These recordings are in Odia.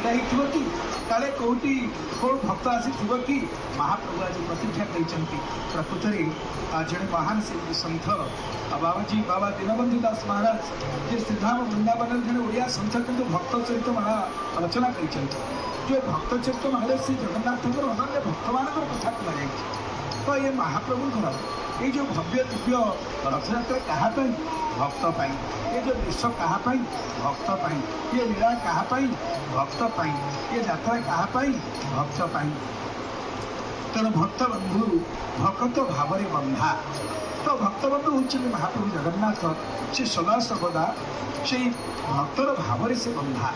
ଭିଡ଼ ହେଇଥିବ କି, କାଳେ କୋଉଠି କୋଉ ଭକ୍ତ ଆସିଥିବ କି? ମହାପ୍ରଭୁ ଆଜି ପ୍ରତୀକ୍ଷା କରିଛନ୍ତି। ପ୍ରକୃତରେ ଜଣେ ମହାନ ସନ୍ଥ ବାବାଜୀ ବାବା ଦୀନବନ୍ଧୁ ଦାସ ମହାରାଜ, ଯେ ଶ୍ରୀଧାମ ବୃନ୍ଦାବନରେ ଜଣେ ଓଡ଼ିଆ ସନ୍ଥ, କିନ୍ତୁ ଭକ୍ତ ଚରିତ ମାଳା ରଚନା କରିଛନ୍ତି। ଯେଉଁ ଭକ୍ତ ଚରିତ ମାଳାରେ ଶ୍ରୀ ଜଗନ୍ନାଥଙ୍କର ଅନନ୍ୟ ଭକ୍ତମାନଙ୍କର କଥା କୁହାଯାଇଛି। ତ ଏ ମହାପ୍ରଭୁଙ୍କର ଏଇ ଯେଉଁ ଭବ୍ୟ ଦିବ୍ୟ ରଥଯାତ୍ରା କାହା ପାଇଁ? ଭକ୍ତ ପାଇଁ। ଏ ଯେଉଁ ବେଶ କାହା ପାଇଁ? ଭକ୍ତ ପାଇଁ। ଇଏ ଲୀଳା କାହା ପାଇଁ? ଭକ୍ତ ପାଇଁ। ଏ ଯାତ୍ରା କାହା ପାଇଁ? ଭକ୍ତ ପାଇଁ। ତେଣୁ ଭକ୍ତ ବନ୍ଧୁ ଭକତ ଭାବରେ ବନ୍ଧା। ତ ଭକ୍ତବନ୍ଧୁ ହେଉଛନ୍ତି ମହାପ୍ରଭୁ ଜଗନ୍ନାଥ। ସେ ସଦା ସର୍ବଦା ସେଇ ଭକ୍ତର ଭାବରେ ସେ ବନ୍ଧା।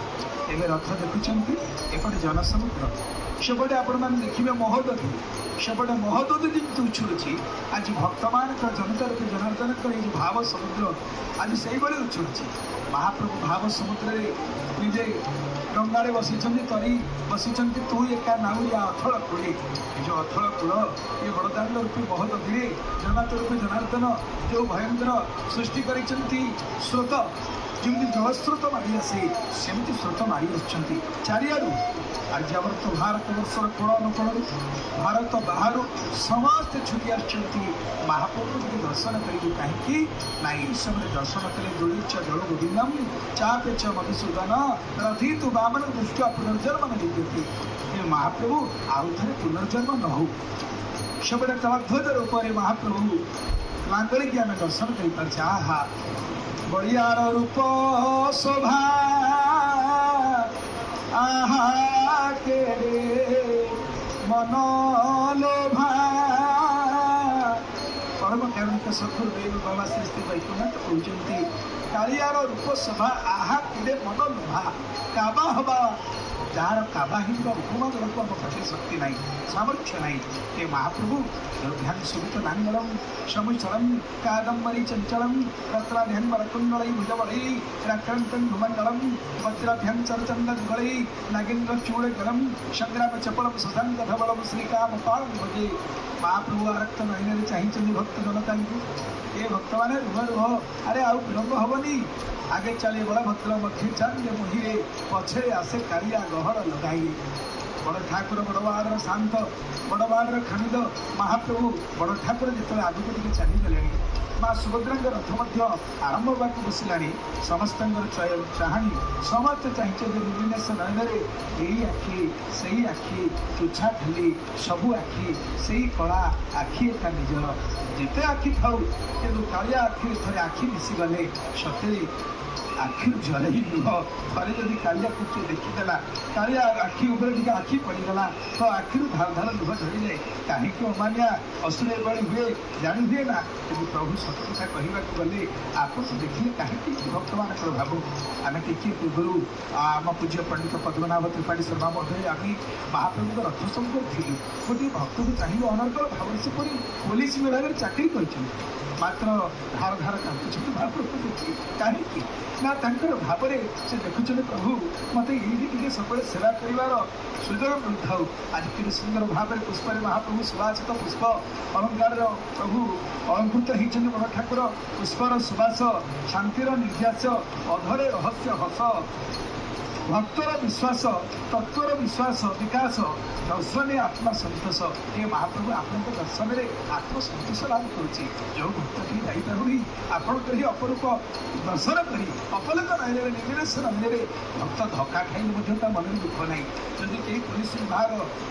ଏବେ ରଥ ଦେଖୁଛନ୍ତି, ଏପଟେ ଜନସମୁଦ୍ର, ସେପଟେ ଆପଣମାନେ ଦେଖିବେ ମହୋଦଧି, ସେପଟେ ମହୋଦଧି ଯେମିତି ଉଛୁଳୁଛି, ଆଜି ଭକ୍ତମାନଙ୍କର ଜନତା ରୂପୀ ଜନାର୍ଦ୍ଦନଙ୍କର ଏଇ ଯେଉଁ ଭାବ ସମୁଦ୍ର ଆଜି ସେଇଭଳି ଉଛୁଳୁଛି। ମହାପ୍ରଭୁ ଭାବ ସମୁଦ୍ରରେ ନିଜେ ଡଙ୍ଗାରେ ବସିଛନ୍ତି, ତରି ବସିଛନ୍ତି, ତୁ ଏକା ନାଉରିଆ ଅଥଳ କୂଳେ। ଏ ଯେଉଁ ଅଥଳ କୂଳ, ଏ ବଡ଼ଦାଣ୍ଡ ରୂପୀ ମହୋଦଧିରେ ଜଗନ୍ନାଥ ରୂପୀ ଜନାର୍ଦ୍ଦନ ଯେଉଁ ଭୟଙ୍କର ସୃଷ୍ଟି କରିଛନ୍ତି ସ୍ରୋତ, ଯେମିତି ଜଳସ୍ରୋତ ମାଡ଼ି ଆସେ ସେମିତି ସ୍ରୋତ ମାଡ଼ି ଆସୁଛନ୍ତି ଚାରିଆଡ଼ୁ। ଆର୍ଯ୍ୟାବର୍ତ୍ତ ଭାରତ ବର୍ଷର କୋଣ ଅନୁକୋଣରୁ, ଭାରତ ବାହାରୁ ସମସ୍ତେ ଛୁଟି ଆସିଛନ୍ତି ମହାପ୍ରଭୁଙ୍କୁ ଟିକେ ଦର୍ଶନ କରିବୁ। କାହିଁକି ନା ଏହି ସମୟରେ ଦର୍ଶନ କଲେ ଦୋଳିଚ ଜଳ ଗୋବିନ୍ଦମ ଚାପେ ଚ ମଧୁସୂଦନ ରଥି ତୁ ବାମନ ଦୃଷ୍ଟିଆ ପୁନର୍ଜନ୍ମ ବିଦ୍ୟତେ। ଏ ମହାପ୍ରଭୁ ଆଉ ଥରେ ପୁନର୍ଜନ୍ମ ନ ହଉ। ସେପଟେ ତାଳଧ୍ୱଜ ରୂପରେ ମହାପ୍ରଭୁ ଲାଙ୍ଗଳିକି ଆମେ ଦର୍ଶନ କରିପାରୁଛେ। ଆହା ବଳିଆର ରୂପ ଶୋଭା, ଆହା କେଡ଼େ ମନ ଲୋଭା। ପରମ କାରୁଣିକ ସଦ୍ଗୁରୁଦେବ ବାବା ଶ୍ରୀ ଶ୍ରୀ ବୈକୁଣ୍ଠନାଥ କହୁଛନ୍ତି, କାଳିଆର ରୂପ ଶୋଭା ଆହା କେଡ଼େ ମନ ଲୋଭା। କାବା ହବା ଯାହାର କାବା ହେଇଯିବା ଉପମା ଦେବାକୁ ଆମ ପାଖରେ ଶକ୍ତି ନାହିଁ, ସାମର୍ଥ୍ୟ ନାହିଁ। ଏ ମହାପ୍ରଭୁ ଦୁର୍ଭ୍ୟାଂ ସୁବିତ ନାଙ୍ଗଳಂ ସମୁଚଳಂ କାଦମ୍ବରୀ ଚଞ୍ଚଳಂ ରତ୍ନାଭ୍ୟାଂ ବରକୁଣ୍ଡଳೈ ଭୁଜବଳೈ ରାକ୍ରାନ୍ତଂ ଭୂମଣ୍ଡଳಂ ବଜ୍ରାଭ୍ୟାଂ ଚରଚଣ୍ଡ ଯୁଗଳೈ ନାଗେନ୍ଦ୍ର ଚୂଡ଼ଗଳಂ ସଂଗ୍ରାମ ଚପଳಂ ଶଶାଙ୍କ ଧବଳಂ ଶ୍ରୀକାମ ପାଳಂ ଭଜେ। ମହାପ୍ରଭୁ ଆରକ୍ତ ନୟନରେ ଚାହିଁଛନ୍ତି ଭକ୍ତ ଜନତାଙ୍କୁ। ଏ ଭକ୍ତମାନେ ରୁହ ରୁହ, ଆରେ ଆଉ ବିଳମ୍ବ ହବନି। ଆଗେ ଚାଲେ ବଳଭଦ୍ର ମଧ୍ୟେ ଚାଲେ ମୁହିରେ, ପଛରେ ଆସେ କାଳିଆ ଗହଳ ଲଗାଇ। ବଡ଼ ଠାକୁର ବଡ଼ବାଡ଼ର ଶାନ୍ତ, ବଡ଼ବାଡ଼ର ଖାନିଦ ମହାପ୍ରଭୁ ବଡ଼ ଠାକୁର ଯେତେବେଳେ ଆଗକୁ ଟିକେ ଚାଲିଗଲେଣି, ମା ସୁଭଦ୍ରାଙ୍କ ରଥ ମଧ୍ୟ ଆରମ୍ଭ ହେବାକୁ ବସିଲାଣି। ସମସ୍ତଙ୍କର ଚାହାଣୀ, ସମସ୍ତେ ଚାହିଁଛନ୍ତି ନିର୍ବିମେଷ ନୟନରେ ଏଇ ଆଖି ସେଇ ଆଖି, ତୁଚ୍ଛା ଖାଲି ସବୁ ଆଖି ସେଇ କଳା ଆଖି ଏକା ନିଜର। ଯେତେ ଆଖି ଥାଉ କିନ୍ତୁ କାଳିଆ ଆଖିରେ ଥରେ ଆଖି ମିଶିଗଲେ ସତରେ ଆଖିରୁ ଜଳେଇ ଲୁହ। ଥରେ ଯଦି କାଳିଆକୁ କିଏ ଦେଖିଦେଲା, କାଳିଆ ଆଖି ଉପରେ ଟିକେ ଆଖି ପଡ଼ିଗଲା, ତ ଆଖିରୁ ଧାର ଧାର ଲୁହ ଝରିଯାଏ। କାହିଁକି ଅମାନିଆ ଅସୁର ଏଭଳି ହୁଏ ଜାଣି ହୁଏ ନା। କିନ୍ତୁ ପ୍ରଭୁ ସତ କଥା କହିବାକୁ ଗଲେ ଆପଣଙ୍କୁ ଦେଖିଲେ କାହିଁକି ଭକ୍ତମାନଙ୍କର ଭାବ। ଆମେ ଟିକିଏ ପୂର୍ବରୁ ଆମ ପୂଜ୍ୟ ପଣ୍ଡିତ ପଦ୍ମନାଭ ତ୍ରିପାଠୀ ଶର୍ମା ମଧ୍ୟରେ ଆମେ ମହାପ୍ରଭୁଙ୍କ ରଥ ସମ୍ମୁଖରେ ଥିଲୁ। ଗୋଟିଏ ଭକ୍ତକୁ ଚାହିଁବ ଅନର୍ଗଳ ଭାବରେ, ସେ ପୁଣି ପୋଲିସ ବିଭାଗରେ ଚାକିରି କରିଛନ୍ତି, ମାତ୍ର ଧାର ଧାର କାନ୍ଦୁଛନ୍ତି ମହାପ୍ରଭୁ ଦେଖି। କାହିଁକି ନା ତାଙ୍କର ଭାବରେ ସେ ଦେଖୁଛନ୍ତି ପ୍ରଭୁ ମୋତେ ଏଇଠି ଟିକେ ସବୁବେଳେ ସେବା କରିବାର ସୁଯୋଗ ମିଳୁଥାଉ। ଆଜି କେତେ ସୁନ୍ଦର ଭାବରେ ପୁଷ୍ପରେ ମହାପ୍ରଭୁ ସୁବାସିତ ପୁଷ୍ପ ଅଳଙ୍କାରର ପ୍ରଭୁ ଅଳଙ୍କୃତ ହେଇଛନ୍ତି ବଡ଼ ଠାକୁର। ପୁଷ୍ପର ସୁବାସ, ଶାନ୍ତିର ନିର୍ଯାସ, ଅଧରେ ରହସ୍ୟ ହସ, ଭକ୍ତର ବିଶ୍ୱାସ, ତତ୍ତ୍ୱର ବିଶ୍ୱାସ ବିକାଶ, ଦର୍ଶନେ ଆତ୍ମା ସନ୍ତୋଷ। ଏ ମହାପ୍ରଭୁ ଆପଣଙ୍କ ଦର୍ଶନରେ ଆତ୍ମସନ୍ତୋଷ ଲାଭ କରୁଛି। ଯେଉଁ ଭକ୍ତଟି ଯାଇପାରୁନି ଆପଣଙ୍କର ହିଁ ଅପରୂପ ଦର୍ଶନ କରି ଅପଲକ ନୟନରେ ନିର୍ବିମେଷ ନୟନରେ ଭକ୍ତ ଧକ୍କା ଖାଇଲେ ମଧ୍ୟ ତା ମନରେ ଦୁଃଖ ନାହିଁ। ଯଦି କେହି ପୋଲିସ ବିଭାଗ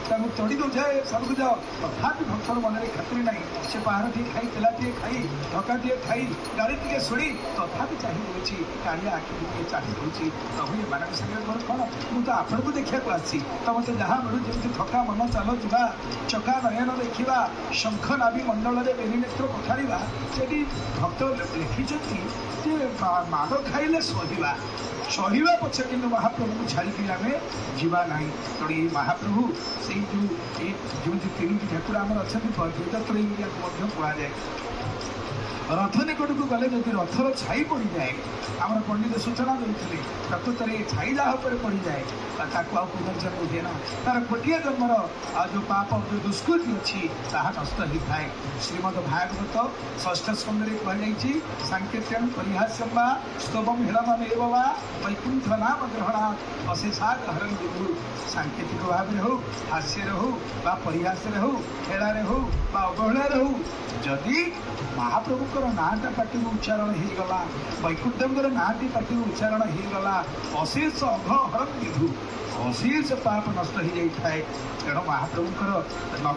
ତାଙ୍କୁ ତଡ଼ି ଦେଉଯାଏ ସାଡ଼କୁ ଯାଅ, ତଥାପି ଭକ୍ତର ମନରେ ଖାତିରି ନାହିଁ। ସେ ପାହାଡ଼ଟିଏ ଖାଇ, ତେଲାଟିଏ ଖାଇ, ଧକ୍କାଟିଏ ଖାଇ, ଗାଳି ଟିକେ ଶୁଣି ତଥାପି ଚାହିଁ ଦେଉଛି, କାଳିଆ ଆଖିକୁ ଟିକେ ଚାହିଁ ଦେଉଛି। ପ୍ରଭୁ ଏମାନଙ୍କ ସାଙ୍ଗରେ ମୋର କ'ଣ, ମୁଁ ତ ଆପଣଙ୍କୁ ଦେଖିବାକୁ ଆସିଛି, ତ ମୋତେ ଯାହା ମିଳୁ ଯେମିତି ଥକା ମନ ଚାଲ ଯିବା, ଚକା ନୟନ ଦେଖିବା, ଶଙ୍ଖ ନାଭି ମଣ୍ଡଳରେ ବେନିନେତ୍ର ପଖାଳିବା। ସେଠି ଭକ୍ତ ଲେଖିଛନ୍ତି ଯେ ମାଡ଼ ଖାଇଲେ ସହିବା, ସହିବା ପଛେ କିନ୍ତୁ ମହାପ୍ରଭୁଙ୍କୁ ଛାଡ଼ିକିରି ଆମେ ଯିବା ନାହିଁ। ତେଣୁ ଏଇ ମହାପ୍ରଭୁ ସେଇ ଯେଉଁ ଏଇ ଯେଉଁଠି ତିନୋଟି ଠାକୁର ଆମର ଅଛନ୍ତି, ବେଦତ୍ରୟୀ ମଧ୍ୟ କୁହାଯାଏ। ରଥ ନିକଟକୁ ଗଲେ ଯଦି ରଥର ଛାଇ ପଡ଼ିଯାଏ, ଆମର ପଣ୍ଡିତ ସୂଚନା ଦେଉଥିଲେ, ପ୍ରକୃତରେ ଏ ଛାଇ ଯାହା ଉପରେ ପଡ଼ିଯାଏ ତାକୁ ଆଉ ପୁନର୍ଜନ୍ମ ହୁଏ ନା, ତାର କୋଟିଏ ଜନ୍ମର ଯେଉଁ ପାପ, ଯେଉଁ ଦୁଷ୍କୃତି ଅଛି ତାହା ନଷ୍ଟ ହେଇଥାଏ। ଶ୍ରୀମଦ ଭାଗବତ ଷଷ୍ଠ ସ୍କନ୍ଧରେ କୁହାଯାଇଛି, ସାଙ୍କେତ୍ୟଂ ପରିହାସ୍ୟಂ ବା ସ୍ତବಂ ହିଳମମେବ ବା ବୈକୁଣ୍ଠ ନାମ ଗ୍ରହଣା ଅଶେଷାଦ ହରଂ ବିଭୁ। ସାଙ୍କେତିକ ଭାବରେ ହଉ, ହାସ୍ୟରେ ହଉ ବା ପରିହାସରେ ହଉ, ଖେଳାରେ ହଉ ବା ଅବହେଳାରେ ହଉ, ଯଦି ମହାପ୍ରଭୁଙ୍କର ନାଁଟା ପାଟିରୁ ଉଚ୍ଚାରଣ ହେଇଗଲା, ବୈକୁଣ୍ଠଙ୍କର ନାଁଟି ପାଟିରୁ ଉଚ୍ଚାରଣ ହେଇଗଲା, ଅଶେଷ ଅଘ ହରଂ ବିଭୁ, ଅଶେଷ ପାପ ନଷ୍ଟ ହେଇଯାଇଥାଏ। ତେଣୁ ମହାପ୍ରଭୁଙ୍କର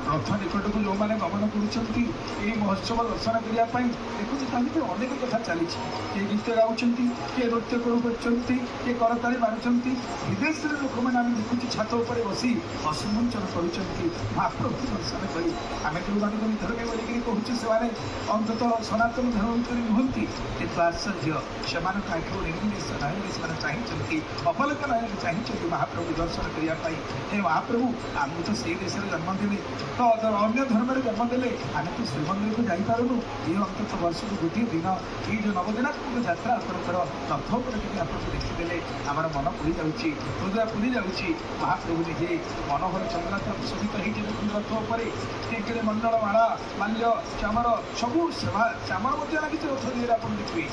ରଥ ନିକଟକୁ ଯେଉଁମାନେ ଗମନ କରୁଛନ୍ତି ଏହି ମହୋତ୍ସବ ଦର୍ଶନ କରିବା ପାଇଁ, ଦେଖୁଛି ତା ଭିତରେ ଅନେକ କଥା ଚାଲିଛି। କିଏ ଗୀତ ଗାଉଛନ୍ତି, କିଏ ନୃତ୍ୟ କରୁଛନ୍ତି, କିଏ କରତାଳି ମାରୁଛନ୍ତି। ବିଦେଶରେ ଲୋକମାନେ ଆମେ ଦେଖୁଛୁ ଛାତ ଉପରେ ବସି ଅଶ୍ରୁମୋଚନ କରୁଛନ୍ତି ମହାପ୍ରଭୁ ଦର୍ଶନ କରି। ଆମେ ଯେଉଁମାନଙ୍କୁ ବିଧର୍ମୀ ବୋଲିକିରି କହୁଛୁ, ସେମାନେ ଅନ୍ତତଃ ସନାତନ ଧର୍ମ ଭିତରେ ନୁହନ୍ତି, କିନ୍ତୁ ଆଶ୍ଚର୍ଯ୍ୟ, ସେମାନଙ୍କ ଆଖିରୁ ନିର୍ନିମେଷ ନୟନରେ ସେମାନେ ଚାହିଁଛନ୍ତି, ଅପଲକ ନୟନରେ ଚାହିଁଛନ୍ତି ମହାପ୍ରଭୁ ଦର୍ଶନ କରିବା ପାଇଁ। ହେ ମହାପ୍ରଭୁ, ଆମକୁ ତ ସେଇ ଦେଶରେ ଜନ୍ମ ଦେଲେ, ତ ଅନ୍ୟ ଧର୍ମରେ ଜନ୍ମ ଦେଲେ, ଆମେ ତ ଶ୍ରୀମନ୍ଦିରକୁ ଯାଇପାରୁନୁ। ଏ ଅନ୍ତତଃ ବର୍ଷକୁ ଗୋଟିଏ ଦିନ ଏଇ ଯେଉଁ ନବଦିନାତ୍ମକ ଯାତ୍ରା ଆପଣଙ୍କର ରଥ ଉପରେ ଟିକେ ଆପଣଙ୍କୁ ଦେଖିଦେଲେ ଆମର ମନ ପୁରି ଯାଉଛି, ହୃଦୟ ପୁରି ଯାଉଛି। ମହାପ୍ରଭୁ ନିଜେ ମନୋହର ଚନ୍ଦ୍ରାଚଳ ଶୋଭିତ ହେଇଛି ଦେଖନ୍ତୁ ରଥ ଉପରେ। କେକେରେ ମଣ୍ଡଳ, ମାଳା, ମାଲ୍ୟ, ଚାମର ସବୁ ସେବା, ଚାମର ମଧ୍ୟ ଲାଗିଛି ରଥ ଦିହରେ। ଆପଣ ଦେଖିବେ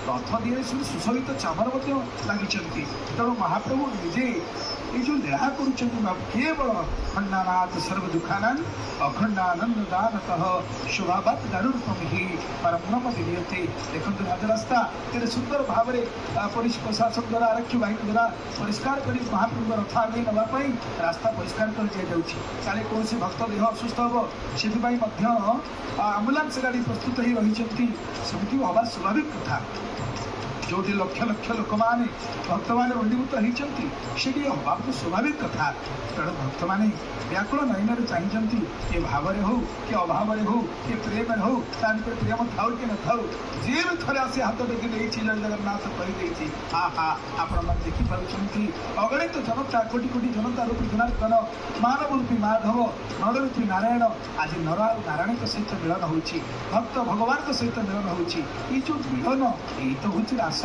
ରଥ ଦିହରେ ସବୁ ସୁଶୋଭିତ ଚାମର ମଧ୍ୟ ଲାଗିଛନ୍ତି। ତେଣୁ ମହାପ୍ରଭୁ ନିଜେ ଏଇ ଯେଉଁ ଲୀଳା କରୁଛନ୍ତି, କେବଳ ଖଣ୍ଡାନାଥ ସର୍ବ ଦୁଃଖାନାଂ ଅଖଣ୍ଡାନନ୍ଦ ଦାନତଃ ଶୋଭାବାତ ଦାରୁରୂପମ ହି ପରବ୍ରହ୍ମ ଦିବ୍ୟତେ। ଦେଖନ୍ତୁ ରାଜରାସ୍ତା କେତେ ସୁନ୍ଦର ଭାବରେ ପୋଲିସ ପ୍ରଶାସନ ଦ୍ୱାରା, ଆରକ୍ଷୀ ବାହିନୀ ଦ୍ୱାରା ପରିଷ୍କାର କରି ମହାପ୍ରଭୁଙ୍କ ରଥ ଆଗେଇ ନେବା ପାଇଁ ରାସ୍ତା ପରିଷ୍କାର କରି ଦିଆଯାଉଛି। କାଳେ କୌଣସି ଭକ୍ତ ଦେହ ଅସୁସ୍ଥ ହେବ, ସେଥିପାଇଁ ମଧ୍ୟ ଆମ୍ବୁଲାନ୍ସ ଗାଡ଼ି ପ୍ରସ୍ତୁତ ହେଇ ରହିଛନ୍ତି। ସେମିତି ହେବା ସ୍ୱାଭାବିକ କଥା। ଯେଉଁଠି ଲକ୍ଷ ଲକ୍ଷ ଲୋକମାନେ ଭକ୍ତମାନେ ରୁଣ୍ଡୀଭୂତ ହେଇଛନ୍ତି, ସେଠି ହେବାକୁ ସ୍ୱାଭାବିକ କଥା। ତେଣୁ ଭକ୍ତମାନେ ବ୍ୟାକୁଳ ନୟନରେ ଚାହିଁଛନ୍ତି, କିଏ ଭାବରେ ହଉ, କିଏ ଅଭାବରେ ହଉ, କିଏ ପ୍ରେମରେ ହଉ, ତା ଭିତରେ ପ୍ରେମ ଥାଉ କି ନଥାଉ, ଯିଏ ବି ଥରେ ଆସି ହାତ ଟେକି ଦେଇଛି, ଜୟ ଜଗନ୍ନାଥ କହିଦେଇଛି, ହା ହା, ଆପଣମାନେ ଦେଖିପାରୁଛନ୍ତି ଅଗଣିତ ଜନତା, କୋଟି କୋଟି ଜନତା ରୂପୀ ଜନାର୍ଦ୍ଦନ, ମାନବ ରୂପୀ ମାଧବ, ନର ରୂପୀ ନାରାୟଣ, ଆଜି ନର ଆଉ ନାରାୟଣଙ୍କ ସହିତ ମିଳନ ହେଉଛି, ଭକ୍ତ ଭଗବାନଙ୍କ ସହିତ ମିଳନ ହେଉଛି। ଏଇ ଯେଉଁ ମିଳନ, ଏଇ ତ ହେଉଛି ରାସ।